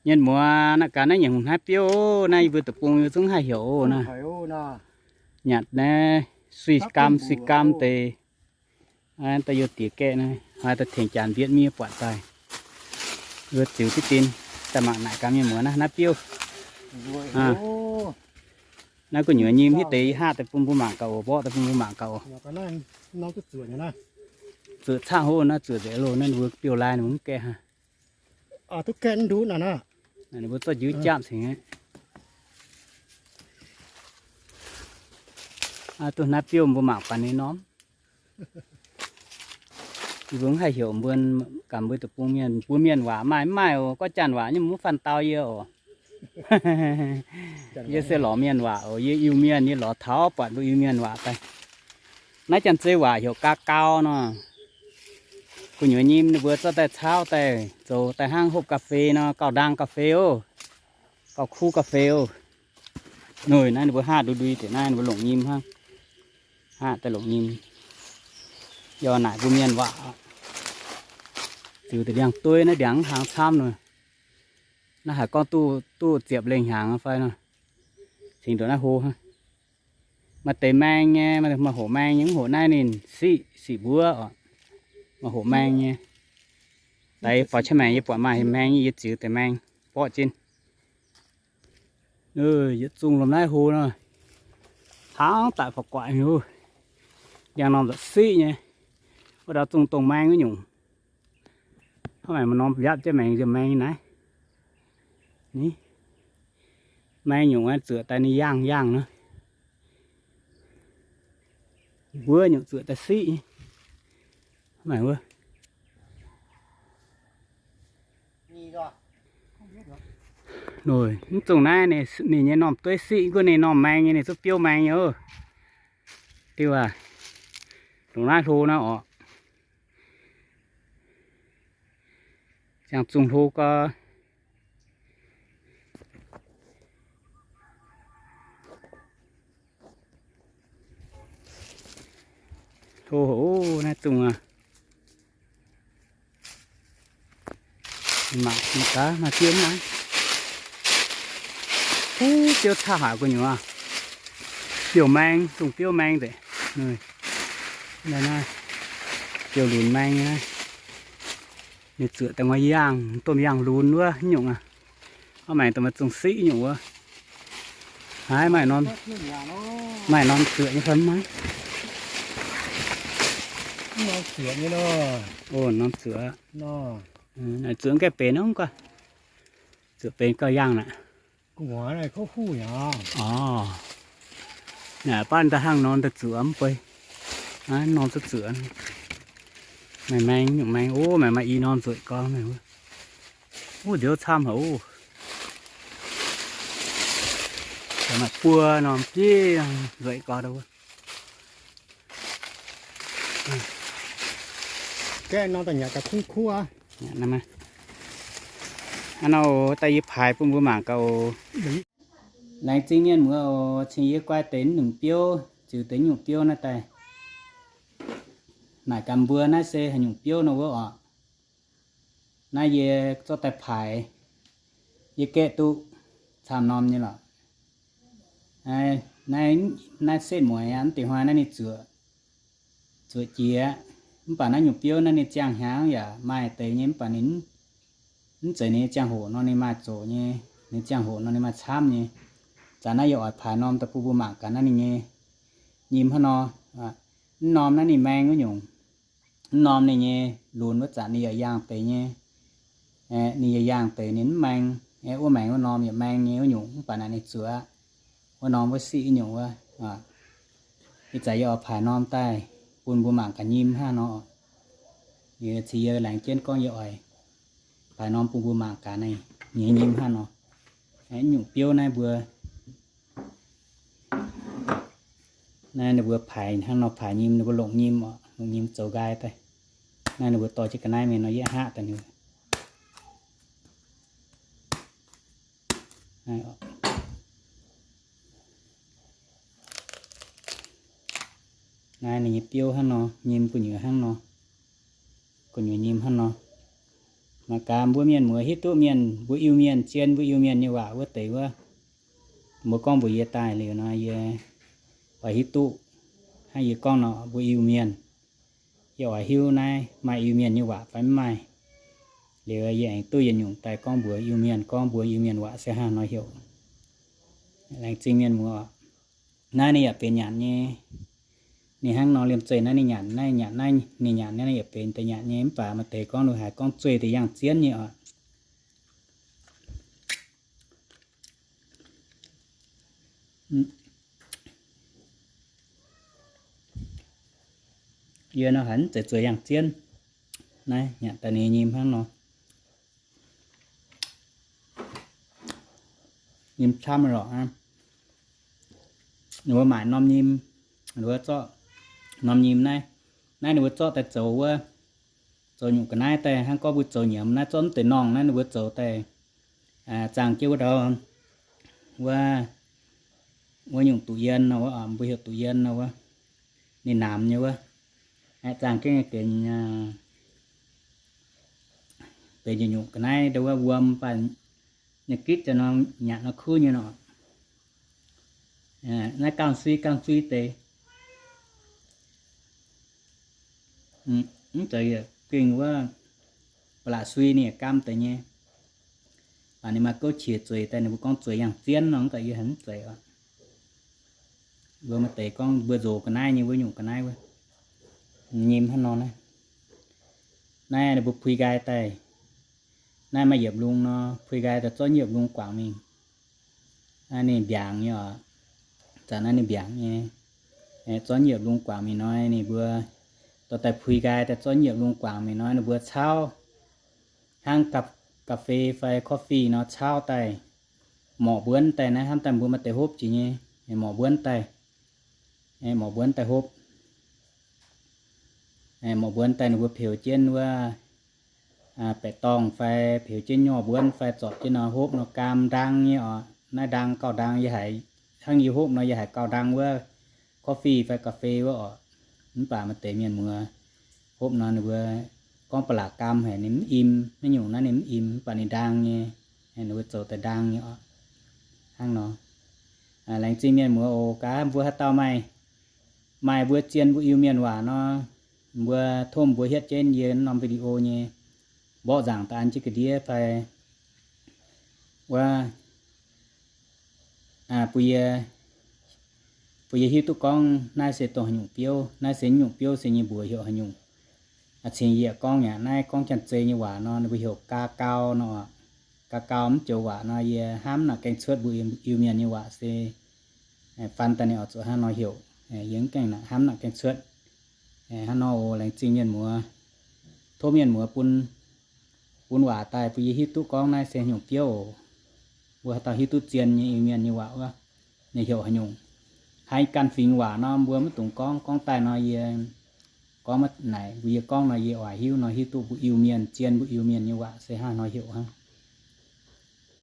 Mienh muoz, naaiv gaax naaiv nyanc hungh hnaiv biouv, naaiv yie mbuo deic-bung yie zungv haih heuc naaiv. Nyanc naaiv sui-gam, sui-gam deix. Daaih youh diex gaeqv naaiv, haaix daaih tengx janx mbietv miev buatc daaih. Yie ziux diqv din daaih mangc naaic gaax mienh muoz naaiv hnaiv biouv. Naaiv gu'nyuoz nyim hitv deix, yie haah daaih bun mbuo mangc gaax oc, mborqv daaih bun mbuo mangc gaax oc. Zuoqc caqv hov naaiv, zuoqc nzengc loh, naaiv mbuo biouv lai ninh mbuo mv gaeqv hnangv. Ninh mbuo zorqv njiuv japv cingx aqv. Duqv hnaiv biouv mbuo mangc baac ninh norm. Yie mbuo mv haih heuc mbuo, gaax mbuo deic-bung mienh, mbuo mienh waac maaih mv maaih oc, gorngv janx waac nyei mv fanh dau yie oc. Yie se lorz mienh waac oc, yie Iu-Mienh, yie lorz taux buatc mbuo Iu-Mienh waac daaih. Naaiv janx-zei waac heuc ga'gau nor. Gu'nyuoz nyim ninh mbuo zorqv daaih caauv daaih zoux daaih hnangv hopv ga'fei nor, gauh ndaang ga'fei oc, gauh kuv ga'fei oc. Noic naaiv ninh mbuo haah ndui ndui deix naaiv ninh mbuo longc nyim hnangv. Haah daaih longc nyim. Yie naaic mbuo mienh waac ziux deix ndiangx-dueiv naaiv ndiangx mv hnaangx camv nor. Naaiv haiz gorngv duqv, duqv ziepc lengh hnyangx fai nor, cingx ndongc naaiv hlo hnangv. Maaih deix maeng nyei, maaih hoqc maeng nyei, mv hoqc naaiv ninh siqv, siqv mbuov oc. Maaih hoqc maeng nyei. Daaih faaux qaqv maengx yie buatc maaih maeng nyei, yie ziux deix maeng mborqv jienv. Yietc zungh lomh naaiv hlo nor, hnangv daaih faaux guaix hnyouv. Ndiangx-normh zaqc siqv nyei. Wuov dauh zungh dongh maeng wuov nyungc. Hnangv naaic maaih norm yapv jienv maengx nziemh maeng nyei naaiv. Ni, maeng nyungc zuoqc daaih ninh yaangh yaangh nor. Wuov nyungc zuoqc daaih siqv nyei. Mv zungh naaiv ninh nyei normh dueiv siqv, gunv ninh normh maeng nyei, ninh zungv biouv maeng nyei oc. Diuh aac, longc naaiv hlo naaiv oc. Ziangh zungh hlo gau. Hlo haic naaiv zungh aac. Mangc gaax maaih biouv mv maaih. Huv, biouv caqv haic gu'nyuoz. Biouv maeng, zungh biouv maeng nzengc. Naaiv, biouv lunx maeng nyei naaiv. Ninh zuoqc daaih ngoi yaangh, domh yaangh lunx wuov nyungc aac. Mv maengx dongh maaih zungh siqv nyungc wuov. Haiz maaih norm, maaih norm zuoqc nyei fai mv maaih? Norm zuoqc nyei nor. O, norm zuoqc. Zuoqc gaengh benx nor, mv guaih. Zuoqc benx gauh yaangh naaic. Orv, naaic baav daaih hnangv norm daaih zuoqc mv bei. Naaiv norm zuqc zuoqc. Maaih maeng nyungc maeng, o, maaih maaih i norm nzueic gau. Wuov nziouv camv haic oc. Maaih buo norm bieiv nzueic gau. Hnangv nor daaih yie paaix bun mbuo mangc gaax oc. Laengz zingh mienh muoz oc, cingx yie guai deix nyungc biouv, ziux deix nyungc biouv naaiv daaih. Naaic gaax mbuo naaiv se haaix nyungc biouv nor wuov oc. Naaiv yie zorqv daaih paaix, yie gaeqv duqv camv norm nyei lorqc. Naaiv setv mueiz aqv, mv deix hnoi naaiv ninh zuoqc, zuoqc jiex. Mv baac naaiv nyungc biouv naaiv ninh ziangh hnyangx yaac maaih deix nyei, mv baac ninh mv zeiz ninh nyei ziangh hoc nor ninh maaih zoqc nyei, ninh ziangh hoc nor ninh maaih camv nyei. Zanc naaiv yie oix paaix norm daaih bun mbuo mangc gaax naaiv ninh nyei nyim hnangv nor. Mv norm naaiv ninh maeng wuov nyungc. Mv norm ninh nyei lunx wuov zanc ninh yaac yaangh deix nyei. Ninh yaac yaangh deix ninh mv maeng. Wuov maengx wuov norm yaac maeng nyei wuov nyungc, mv baac naaic ninh zuoqc aqv. Wuov norm wuov siqv wuov nyungc wuov. Ih zanc yie oix paaix norm daaih bun mbuo mangc gaax nyim hnangv nor. Yie cingx yie laengz jienv gorngv yie oix paaix norm bun mbuo mangc gaax naaiv nyei nyim hnangv nor. Nyungc biouv naaiv mbuo, naaiv ninh mbuo paaix hnangv nor paaix nyim, ninh mbuo longc nyim oc, longc nyim zoux nqaai daaih. Naaiv ninh mbuo dorh jienv ga'naaiv mingh nor yie hngaqv daaih ninh. Naaiv ninh nyei biouv hnangv nor, nyim gu'nyuoz hnangv nor. Gu'nyuoz nyim hnangv nor. Mangc gaax mbuo mienh muoz hiuv duqv mienh, mbuo Iu-Mienh zien mbuo Iu-Mienh nyei waac wuov deix wuov, mbuo gorngv mbuox yie daaih liuz nor, yie oix hiuv duqv hnangv yie gorngv nor mbuo Iu-Mienh. Yie oix hiuv naaiv maaih Iu-Mienh nyei waac fai mv maaih. Liuz yie aengx duqv yietc nyungc daaih gorngv mbuox Iu-Mienh, gorngv mbuox Iu-Mienh waac se hnangv nor heuc. Laengz zingh mienh muoz. Naaiv ninh yaac benx nyanc nyei. Ninh hnangv nor liemh zeih naaiv ninh nyanc, naaiv nyanc, naaiv ninh nyanc, naaiv yaac benx deix nyanc nyei. Mv baac maaih deix gorngv ninh haiz gorngv zueih deix yangh zien nyei oc. Yie nor haiz mv zeiz zueih yangh zien. Naaiv nyanc daaih ninh nyim hnangv nor. Nyim camv lorqc aqv. Ninh mbuo maaic norm nyim, ninh mbuo zorqv norm nyim naaiv, naaiv ninh mbuo zorqv daaih zoux wuov, zoux nyungc ga'naaiv daaih hnangv gorngv mbuo zoux nyiemz naaiv zorqv mv deix norngh naaiv ninh mbuo zoux daaih, zaangh jienv wuov ndau, wuov, wuov nyungc duqc yien nor wuov, mbuo heuc duqc yien nor wuov, ninh namx nyei wuov, zaangh jienv benx nyungc ga'naaiv ndau wuov wuom baac nyei gitv daaih nor nyanc nor kuv nyei nor. Naaiv gaamv sui gaamv sui deix. Mv zeiz gengh wuov, ba'laqc sui ninh yaac gaamv deix nyei. Baac ninh maaih gouv qiex zueiz daaih ninh mbuo gorngv zueiz yangh zien nor, mv baac yie haiz mv zeiz oc. Mbuo maaih deix gorngv mbuo nzox ga'naaiv nyei wuov nyungc ga'naaiv wuov, nyim hnangv nor naaiv. Naaiv ninh mbuo pui nqaai daaih. Naaiv maaih yiemc lungh nor, pui nqaai daaih zorqv yiemc lungh guangc mingh. Naaiv ninh mbiaangc nyei oc. Zanc naaiv ninh mbiaangc nyei. Zorqv yiemc lungh guangc mingh nor, ninh mbuo dorh daaih pui nqaai daaih zorqv yiemc lungh guangc mingh nor, ninh mbuo caauv hnangv ga'fei fai coffee nor caauv daaih, morqc mbuonv daaih naaiv, hnamv daaih mbuo maaih deix hopv jiex nyei, morqc mbuonv daaih, morqc mbuonv daaih hopv. Morqc mbuonv daaih ninh mbuo peux jienv wuov baeqc dorngh fai peux jienv nyorx mbuonv fai zorpc jienv nor hopv nor gaam ndaang nyei oc. Naaiv ndaang gauh ndaang, yie haiz hnangv yie hopv nor yie haiz gauh ndaang wuov coffee fai ga'fei wuov oc. Mv baac maaih deix mienh muoz hopv nor ninh mbuo gorngv ba'laqc gaam haic, ninh mv im, naaiv nyungc naaiv ninh mv im, mv baac ninh ndaang nyei, ninh mbuo zoux daaih ndaang nyei oc. Hnangv nor, laengz zingh mienh muoz oc. Gaax mbuo haaix dauh maaih, maaih mbuo zien mbuo Iu-Mienh waac nor, mbuo tov mbuo hietv jienv yie norm video nyei mborqv nzaangc daaih an jienv ga'ndiev fai wuov, bun yie, bun yie hiuv duqv gorngv naaiv se dongh haaix nyungc biouv, naaiv se nyungc biouv se nyei mbuox heuc haaix nyungc. Cingx yie gorngv yaac naaiv gorngv Janx-Zei nyei waac nor ninh mbuo heuc gaa gau nor. Gaa gau mv joux waac nor yie hnamv nangc gaengh cuotv mbuo Iu-Mienh nyei waac se faan daaih ninh oix zuqc hnangv nor heuc. Yie mv gaengh hnamv nangc gaengh cuotv. Hnangv nor oc, laengz zingh mienh muoz. Tov mienh muoz bun, bun waac daaih bun yie hiuv duqv gorngv naaiv se nyungc biouv oc. Mbuo haaix dauh hiuv duqv zien nyei Iu-Mienh nyei waac wuov, ninh heuc haaix nyungc. Haaix ganh fingx waac nor mbuo maiv dungx gorngv, gorngv daaih nor yie gorngv maiv naaic, mbuo yie gorngv nor yie oix hiuv nor hiuv duqv mbuo Iu-Mienh, zien mbuo Iu-Mienh nyei waac se hnangv nor heuc hnangv.